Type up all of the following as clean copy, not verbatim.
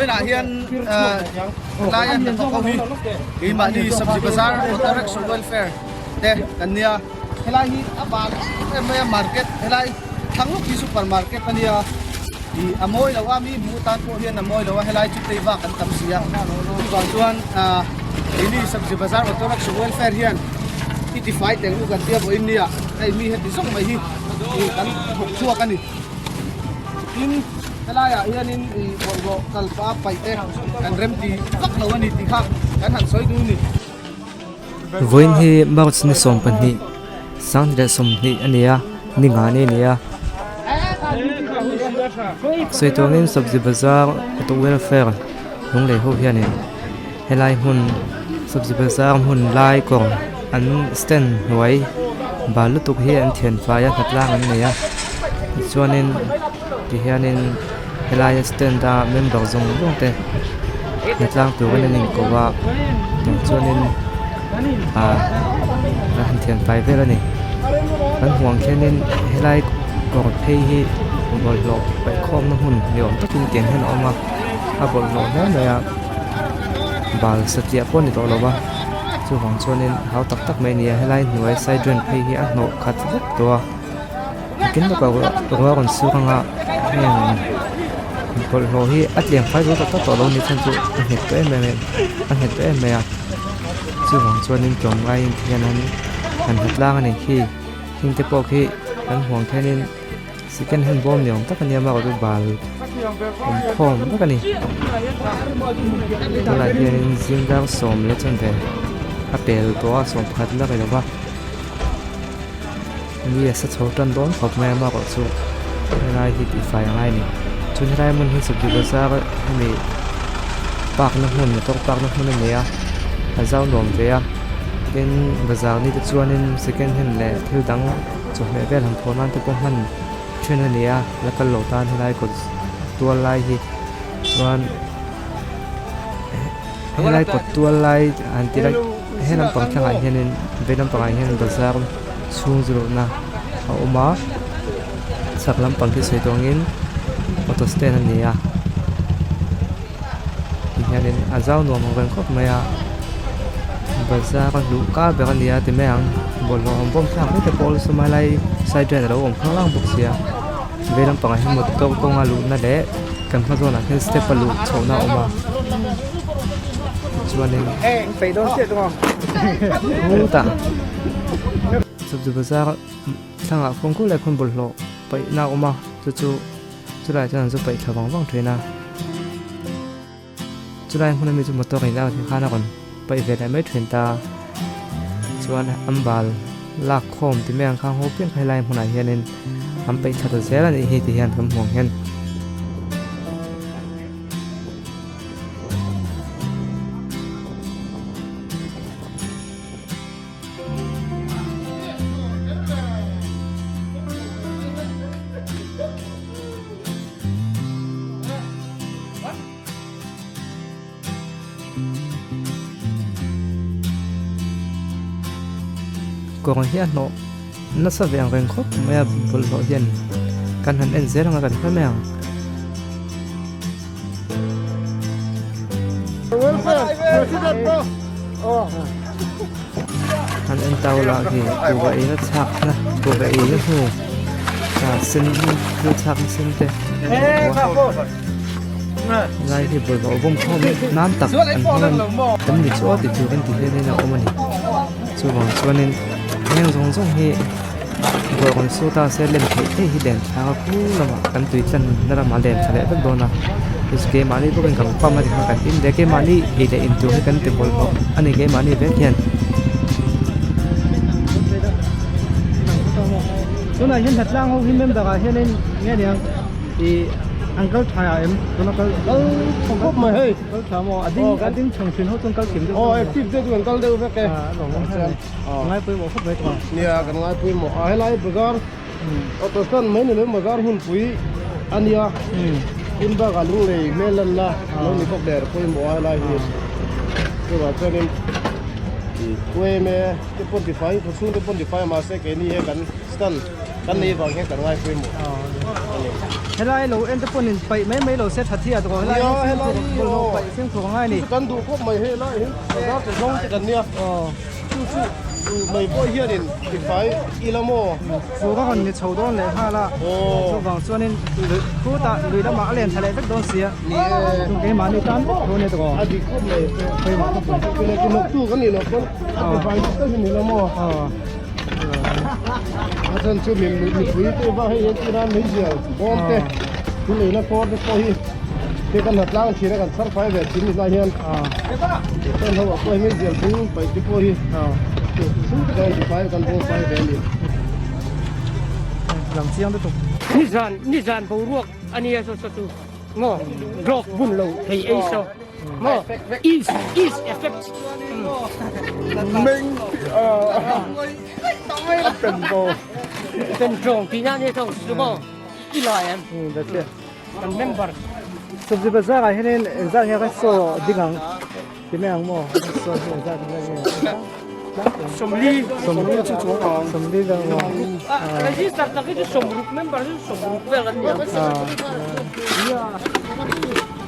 Vawiinah hian helaia hnathawk ho hi keimahni Sabzi Bazar Auto Rickshaw Welfare te kan nia. Helai hi a bal em em mai a market helai thlang lawk hi super market a nia ih a mawi lo a mi hmuh tan pawh hian a mawi lo a helai chu tei vak an tam si a chuvang chuan ah keini Sabzi Bazar Auto Rickshaw Welfare hian i tifai teng u kan tia vawiin nia hei mi heti zawk mai hi ih kan thawk chhuak a ni tin helaiah hianin ih bawlhhlawh kalpa paih te kan rem ti vak lo a ni tih kha kan han sawi duh a ni. Vawiin hi March ni 12 2020 a ni a, ni nga ni a ni a. Sawi tuangin Sabzi Bazar Auto Welfare Lunglei ho hianin helai hmun Sabzi Bazar hmun lai kawr an stand hnuai bal lutuk hi an thian fai a hnatlang an nei a tichuanin tihianin helaia stand a member zawng zawng te hnatlang turin an inko a tiang chuanin ah an han thian fai vel a ni kan hmuh ang khianin helai kawr phei hi bawlhhlawh paih khawmna hmun ni awm takin tiang hian a awm a a bawlhhlawh hle mai a bal satliah pawh a ni tawh lo va chuvang chuanin hau tak tak mai a ni a helai hnuai side drain phei hi a hnawh khat vek tawh a. Tin lawkah ruah rawn sur anga heng bawlhhlawh hi a tliang fai zo tak tak tawh lo a ni chuan chu a nghet tawh em em a nghet tawh em mai a chuvang chuanin tlawmngaiin ti hian an han hmu tlang a ni khi heng te pawh khi kan huang khianin second hand bawm ni awm tak a nia amaherawh chu bal awm khawm vek a ni tunah hianin zing dar 10 leh chanve a pel tawh a 11 la ri lo va. Ni a sa chho tan dawn khawp mai a amaherawh chu helai hi tihfai a ngai a ni chuan helai hmun hi sabzi bazar hemi park na hmun motor park na hmun a ni a a zau nuam ve a tin bazar ni te chuanin second hand leh thil dang chawhmeh vel han phawrh nan te pawh hman then a ni a la kal loh tan helai kawt tual lai hi chuan helai kawt tual lai han ti lai he lampang thlangah hianin vei lampangah hian bazar chhung zirlawhna a awm a chhak lampang khi sawi tawh angin auto stand a ni a tihianin a zau nuam ang reng khawp mai a bazar a luh kar ber a ni a ti mai ang bawlhhlawh awm bawm thlak vek te pawh awlsam a helai side drain alo awm khanglang bawk sia vei lampangah hian motor kawnga luhna leh kan hma zawnah hian step a luh chhohna a awm a tichuanin hutah sabzi bazar thlangah khuan khup leh khuan bawlhhlawh paihna a awm a chu chu chulaiah chuan an zu paih thla vang vang thin a chulai hmun ami chu motor in a khan a rawn paih ve leh mai thin ta chuan an bal lak khawm ti mai ang kha haw piang kha helai hmunah hianin an paih thla ta zel a nih hi ti hian kan hmu ang hian. Kawng hi a hnawh nasa ve ang reng khawp mai a bawlhhlawh hian kan han en zel ang a kan hre mai ang. An en tau lah hi kuhva eina chhak na kuhva eina hnu ah sen thil chhak na sen te lai hi bawlhhlawh vawm khawm nan tak an hmang an ni chu a ti tur an ti hianin a awm a ni chuvang chuanin heng zawng zawng hi bawlh rawn su ta se lem theih theih hi len thlak a khu lamah kan tui tlan na lamah len thla leh vek dawn a keimahni bawkin kan pump a ni kha kan in leh keimahni ei leh in tur hi kan ti bawlhhlawh a ni keimahni vek hian. Tunah hian hnatlang ho hi member ah hianin nge niang ih an kal tha em tuna kal kal tha khawp mai hei kal tha maw a ding a ding chhang thin ho chuan kal kim deuh aw active deuh chu kan kal deuh vek e a lawm awm hle ngai pawimawh khawp mai tawh nia kan ngai pawimawh a helai bazar auto stand mai ni lo bazar hunpui a nia tin bakah lunglei hmel lan la lo ni bawk der pawimawh a helai hi chuvang chuanin ih te pawn tifai khawchhung te pawn tifai mahse keini he kan stand kan nei vang hian kan ngai pawimawh. ni. Helai lo en te pawn in paih mai mai lo se tha thi a tawh helai hi bawlhhlawh paih fimkhur a ngai a ni. Chu kan duh khawp mai hei lai hi bazar che zawng te kan nia. Chu chu mai pawh hianin tifai ila maw? Fur a rawn ni chho dawn leh nghal a, chuvang chuanin lui khutah lui lamah a len thla leh vek dawn si a, chu keimahni tan vek tho a ni tawh. A dik khawp mai, pawimawh khawp mai. Kile ki hnawktu kan nih loh pawn a tifai dik tak hi ni la maw? A chhan chu mipui te vang hei hian tiran meizial bawm te thil eina kawr te pawh hi te kan ha tlang thin a kan chhar fai ve thin ni lai hian heng ho ah pawh hi meizial bung paih te pawh hi kan ti fai kan bawm fai ve a ni. Lam chiang lutuk. Nizan nizan boruak a nia saw saw chu maw glove bun lo thei ei saw maw is is effect. Meng a pen bo. Pen tawng tihna ania saw chu maw i lai em. Kan member. Sabzi bazar ah hianin engzat nge kan saw ding ang ti mai ang maw saw hi engzat nge Sawmli sawmli chu chuang ang sawmli vel maw register tak hi chu sawmruk member chu sawmruk vel an ni ang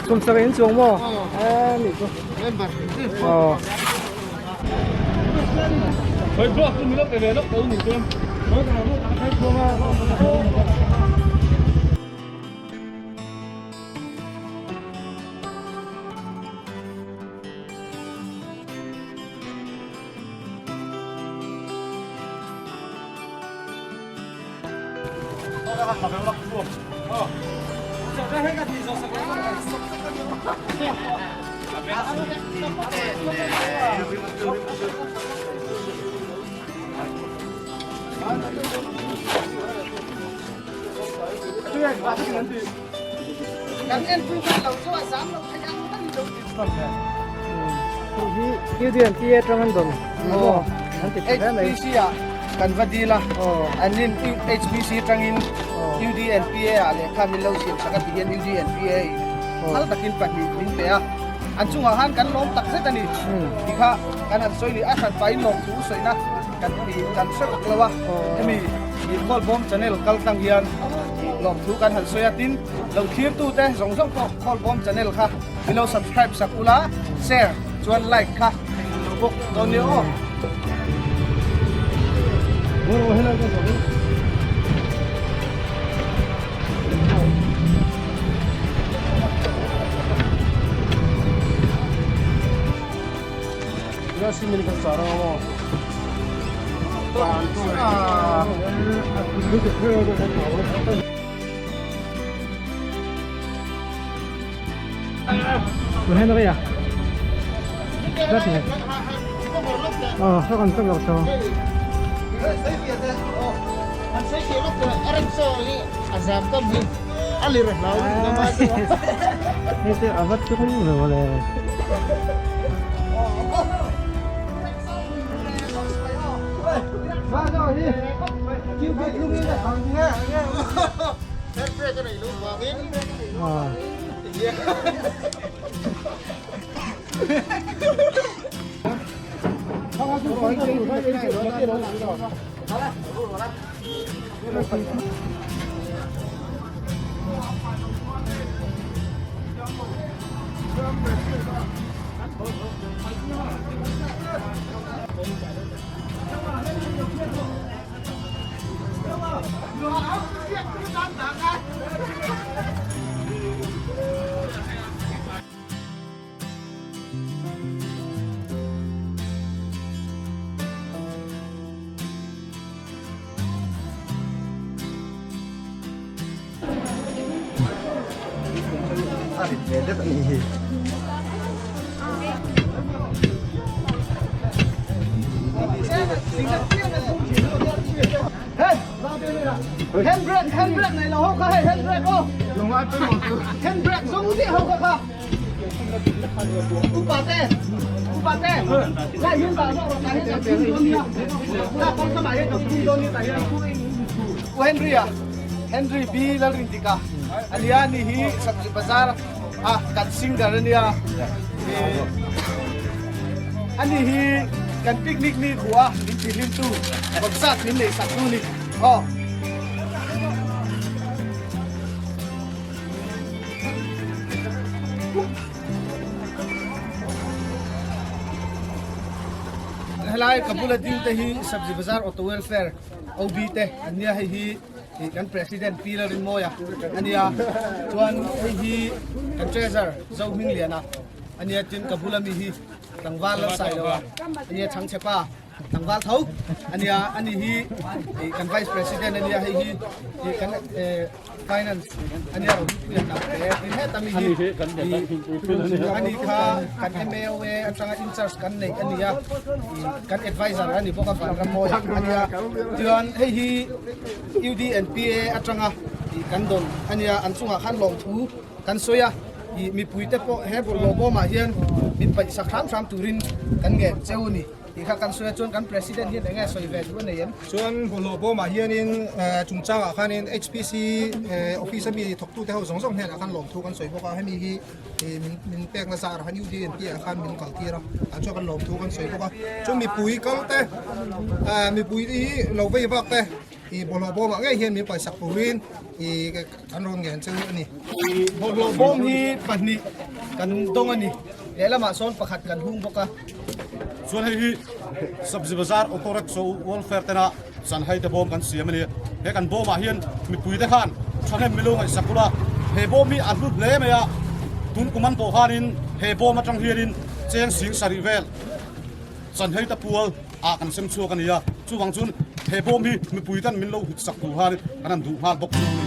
sawmsarih in chuang maw e ni chu member aw HPC ah kan va dil a an nin HPC tangin UDNPA ah lehkha min lo siam sak a ti hian UDNPA in phal takin pahnih min pe a an chungah khan kan lawm tak zet a ni tikha kan han sawi leh a hran pahin lawmthu sawina kan kan hre vak lo a hemi Khawlbawm channel kal tlang hian lawmthu kan han sawi a tin lo thlir tute zawng zawng pawh Khawlbawm channel kha min lo subscribe sak ula share chuan like kha lo bawk dawn nia aw. Handbrake handbrake nei lo ho kha hei handbrake aw handbrake zawng chiah ho kha kha upa te upa te lai hian dah zawk rawh tah hian kan phun dawn nia la kawng lamah hian kan phun dawn nia tah hian U Henry a Henry B Lalrindika ania ni hi Sabzi Bazar a kan singer ania ani hi kan picnic ni khua min ti hlim tu concert min nei sak tu ni aw. Helai ka bula ding te hi Sabzi Bazar Auto Welfare OB te an nia hei hi ih kan President Pi Lalrinmawia a nia chuan hei hi kan Treasurer Zohmingliana a nia tin ka bula mi hi tlangval Lalsailoa a nia Chhangchhepa Tlangval tho a nia ani hi ih kan Vice President a nia hei hi ih kan eh Finance a nia ro pian lo te tin heta mi hi ani kha kan MLA atanga in charge kan nei a nia kan advisor a ni bawk a Vanrammawi a nia chuan hei hi UDNPA atanga kan dawn a nia an chungah khan lawmthu kan sawi a mipui te pawh he bawlhhlawh bawmah hian min paih sak hram hram turin kan ngen cheu a ni. Tih kha kan sawi a, chuan kan President hian eng nge sawi ve duh a nei em? Chuan bawlhhlawh bawmah hianin chungchangah khanin HPC office a mi thawktute ho zawng zawng hnenah khan lawmthu kan sawi bawk a, hemi hi min pekna zarah khan UDNP ah khan min kaltir a, tah chuan kan lawmthu kan sawi bawk a. Chuan mipui kal te, mipui hi lo vei vak te bawlhhlawh bawmah ngei hian min paisak turin kan rawn ngen cheu a ni. Bawlhhlawh bawm hi pahnih kan dawng a ni, lehlamah sawn pakhat kan hung bawk a. Chuan hei hi Sabzi Bazar Auto Rickshaw Welfare tena Chanhai te bawm kan siam a ni. He kan bawmah hian mipui te khan thahnem milo ngaihsak ula, he bawm hi a hlu hle mai a, tun kum an pawh khanin he bawm atang hianin cheng sing sarih vel Chanhai te pual ah kan sem chhuak a ni a, chuvang chuan he bawm hi mipui ten min lo hutsak tur khan kan han duh nghal bawk chu a ni.